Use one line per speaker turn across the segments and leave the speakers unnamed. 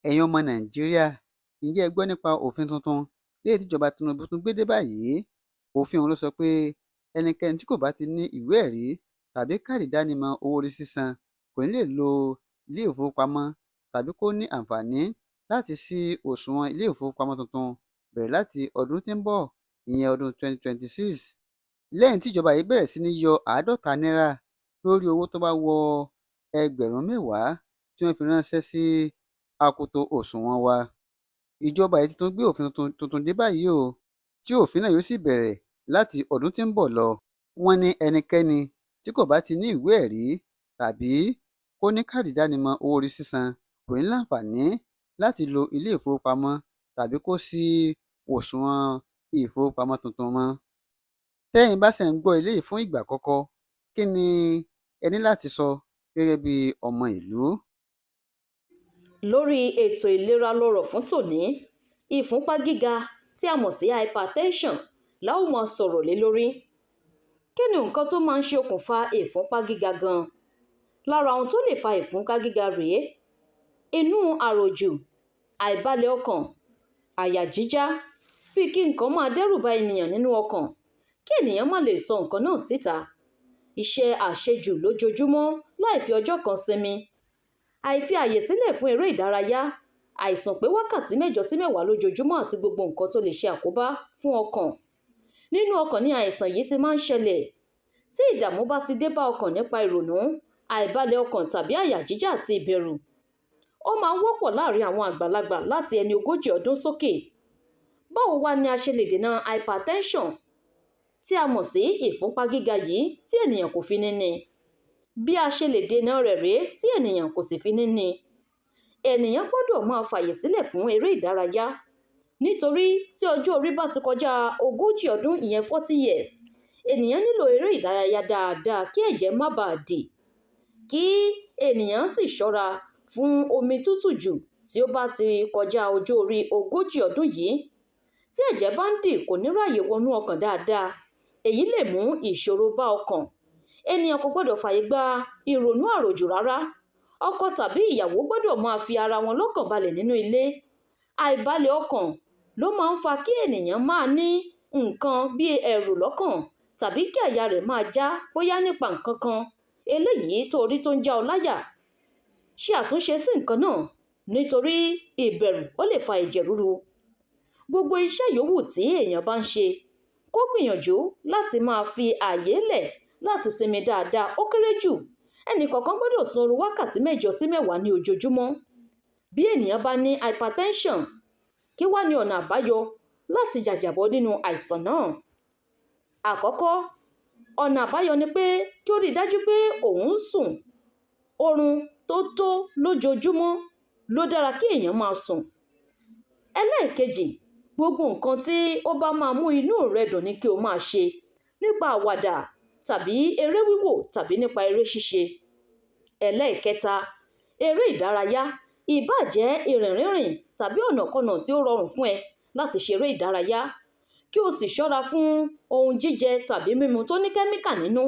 Ẹ̀yin ọmọ Nàìjíríà, ǹjẹ́ ẹ gbọ́ nípa òfin tuntun léyìí tíjọba Tinubu tún gbé dé báyìí? Òfin ọ̀hún ló sọ pé ẹnikẹ́ni tí kò bá ti ní ìwé ẹ̀rí tàbí káàdì ìdánimọ̀ owó orí sísan kò ní lè lo ilé ìfowópamọ́ tàbí kó ní àǹfààní láti ṣí òṣùwọ̀n ilé ìfowópamọ́ tuntun bẹ̀rẹ̀ láti ọdún tí ń bọ̀, ìyẹn ọdún 2026. Lẹ́yìn tíjọba yìí bẹ̀rẹ̀ sí ní yọ 50 náírà lórí owó tó bá wọ ẹgbẹ̀rún 10 tí wọ́n fi ránṣẹ́ sí akoto òṣùwọ̀n wa. Ìjọba yìí ti tún gbé òfin tuntun dé báyìí o, tí òfin náà yóò sì bẹ̀rẹ̀ láti ọdún tí ń bọ̀ lọ. Wọ́n ní ẹnikẹ́ni tí kò bá ti ní ìwé ẹ̀rí tàbí kó ní káàdì ìdánimọ̀ owó orí sísan kò ní láǹfààní láti lo ilé ìfowópamọ́ tàbí kó ṣí òṣùwọ̀n ìfowópamọ́ tuntun mọ́. Tẹ́yin bá ṣẹ̀ ń gbọ́ eléyìí fún ìgbà àkọ́kọ́, kí ni ẹ ní láti sọ gẹ́gẹ́ bí ọmọ ìlú?
Lórí ètò ìlera lọ́rọ̀ fún tòní, ìfúnpá gíga tí a mọ̀ sí hypertension la ó máa sọ̀rọ̀ lé lórí. Kí ni nǹkan tó máa ń ṣe okùnfà ìfúnpá gíga gan-an? Lára ohun tó lè fa ìfúnpá gíga rèé: inú àròjù, àìbalẹ̀ ọkàn, àyà jíjá, bíi kí nǹkan máa dẹ́rù ba ènìyàn nínú ọkàn, kí ènìyàn má lè sọ nǹkan náà síta, iṣẹ́ àṣejù lójoojúmọ́ láì fi ọjọ́ kan sinmi, àìfi àyè sílẹ̀ fún eré ìdárayá, àìsùn pé wákàtí 8 sí 10 lójoojúmọ́ àti gbogbo nǹkan tó lè ṣe àkóbá fún ọkàn. Nínú ọkàn ni àìsàn yìí ti máa ń ṣẹlẹ̀. Tí ìdààmú bá ti dé bá ọkàn nípa ìrònú, àìbalẹ̀ ọkàn tàbí àyà jíjá àti ìbẹ̀rù. Ó máa ń wọ́pọ̀ láàrin àwọn àgbàlagbà láti ẹni 40 ọdún sókè. Báwo wá ni a ṣe lè dènà hypertension tí a mọ̀ sí ìfúnpá gíga yìí tí ènìyàn kò fi ní ní? Bí a ṣe lè dènà rẹ̀ rèé tí ènìyàn kò sì fi ní ní. Ènìyàn gbọ́dọ̀ máa fàyè sílẹ̀ fún eré ìdárayá, nítorí tí ọjọ́ orí bá ti kọjá 40 ọdún, ìyẹn 40 years, ènìyàn nílò eré ìdárayá dáadáa kí ẹ̀jẹ̀ má baà dì, kí ènìyàn sì ṣọ́ra fún omi tútù jù tí ó bá ti kọjá ọjọ́ orí 40 ọdún yìí. Tí ẹ̀jẹ̀ bá ń dì, kò ní ráàyè wọnú ọkàn dáadáa, èyí lè mú ìṣòro bá ọkàn. Ènìyàn kò gbọ́dọ̀ fàyè gba ìrònú àròjù rárá. Ọkọ tàbí ìyàwó gbọ́dọ̀ máa fi ara wọn lọ́kàn balẹ̀ nínú ilé. Àìbalẹ̀ ọkàn ló máa ń fa kí ènìyàn máa ní nǹkan bí ẹ̀rù lọ́kàn tàbí kí àyà rẹ̀ máa já bóyá nípa nǹkan kan eléyìí tó rí tó ń já ọ láyà. Ṣe àtúnṣe sí nǹkan náà, nítorí ìbẹ̀rù ó lè fa ẹ̀jẹ̀ ríru. Gbogbo iṣẹ́ yòówù tí èèyàn bá ń ṣe, kó gbìyànjú láti máa fi ààyè lẹ̀ láti sinmi dáadáa ó kéré jù. Ẹnì kọ̀ọ̀kan gbọ́dọ̀ sun oorun wákàtí 8 sí 10 ní ojoojúmọ́. Bí ènìyàn bá ní hypertension, kí wá ní ọ̀nà àbáyọ láti jàjàbọ́ nínú àìsàn náà? Àkọ́kọ́, ọ̀nà àbáyọ ni pé kí ó rí i dájú pé òun ń sùn. Oorun tó tó lójoojúmọ́ ló dára kí èèyàn máa sùn. Ẹlẹ́ẹ̀kejì, gbogbo nǹkan tí ó bá máa mú inú rẹ dùn ni kí o máa ṣe, nípa àwàdà tàbí eré wíwò tàbí nípa eré ṣíṣe. Ẹlẹ́ẹ̀kẹta, eré ìdárayá, ìbáà jẹ́ ìrìn rínrìn tàbí ọ̀nàkọnà tí ó rọrùn fún ẹ láti ṣe eré ìdárayá, kí o sì ṣọ́ra fún ohun jíjẹ tàbí mímu tó ní kẹ́míkà nínú,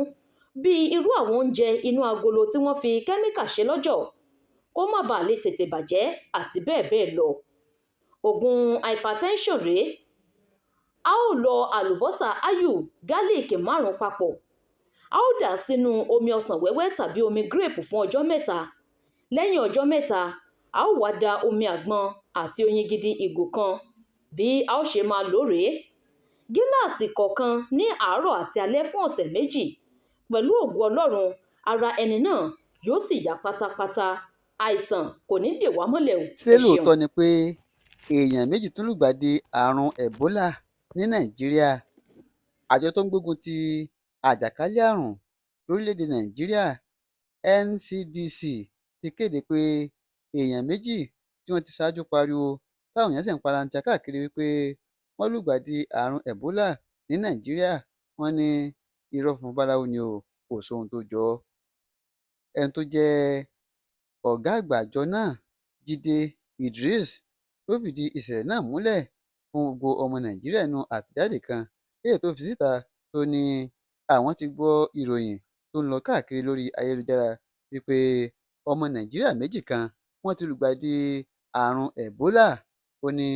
bíi irú àwọn oúnjẹ inú agolo tí wọ́n fi kẹ́míkà ṣe lọ́jọ̀ kó má baà lè tètè bàjẹ́ àti bẹ́ẹ̀ bẹ́ẹ̀ lọ. Ògùn hypertension rèé. A ó lọ àlùbọ́sà áyù gálíìkì 5 papọ̀. A ó dà á sínú omi ọsàn wẹ́wẹ́ tàbí omi grape fún ọjọ́ 3. Lẹ́yìn ọjọ́ 3, a ó wá da omi àgbọn àti oyin gidi ìgò kan. Bí a ó ṣe máa lò rèé: gíláàsì kọ̀ọ̀kan ní àárọ̀ àti alẹ́ fún ọ̀sẹ̀ 2. Pẹ̀lú ògo Ọlọ́run, ara ẹni náà yóò sì yá pátápátá. Àìsàn kò ní dè wá mọ́lẹ̀ o.
Ṣé lóòótọ́ ni pé èèyàn 2 tún lùgbàdì àrùn Ẹ̀bólà ní Nàìjíríà? Àjọ tó ń gbógun ti àjàkálẹ̀ àrùn lórílẹ̀-èdè Nàìjíríà NCDC ti kéde pé èèyàn 2 tí wọ́n ti ṣáájú pariwo táwọn èèyàn sì ń palantia káàkiri wípé wọ́n lùgbàdì àrùn Ẹ̀bólà ní Nàìjíríà, wọ́n ní irọ́ funfun báláwú ni o, kò sóhun tó jọ ọ́. Ẹni tó jẹ́ ọ̀gá àgbà àjọ náà, Jídé Idris, ló fìdí ìṣẹ̀lẹ̀ náà múlẹ̀ fún gbogbo ọmọ Nàìjíríà nínú àtẹ̀jáde kan léyìí tó fi síta, tó ní àwọn ti gbọ́ ìròyìn tó ń lọ káàkiri lórí ayélujára wípé ọmọ Nàìjíríà 2 kan wọ́n ti lùgbàdì àrùn Ẹ̀bólà. Ó ní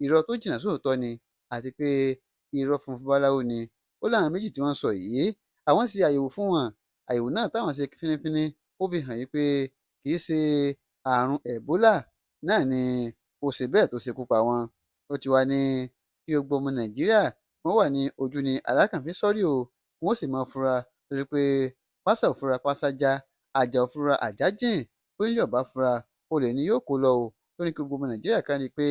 irọ́ tó jìnnà sóòótọ́ ni, àti pé irọ́ funfun báláwo ni. Ó láwọn méjì tí wọ́n sọ yìí, àwọn ṣe àyẹ̀wò fún wọn. Àyẹ̀wò náà táwọn ṣe fínífíní, ó fi hàn yí pé kì í ṣe àrùn Ẹ̀bólà náà ni ó ṣe bẹ́ẹ̀ tó ṣekú pa wọ́n. Ó ti wá ní kí gbogbo ọmọ Nàìjíríà wọ́n wà ní ojú ní alákànfin sọ́rí o, wọ́n sì máa fura torí pé pásá ò fura pásá já, àjà ò fura àjà jìn, bónílé ò bá fura olè ni yóò kó lọ o. Ó ní kí gbogbo ọmọ Nàìjíríà ká rí i pé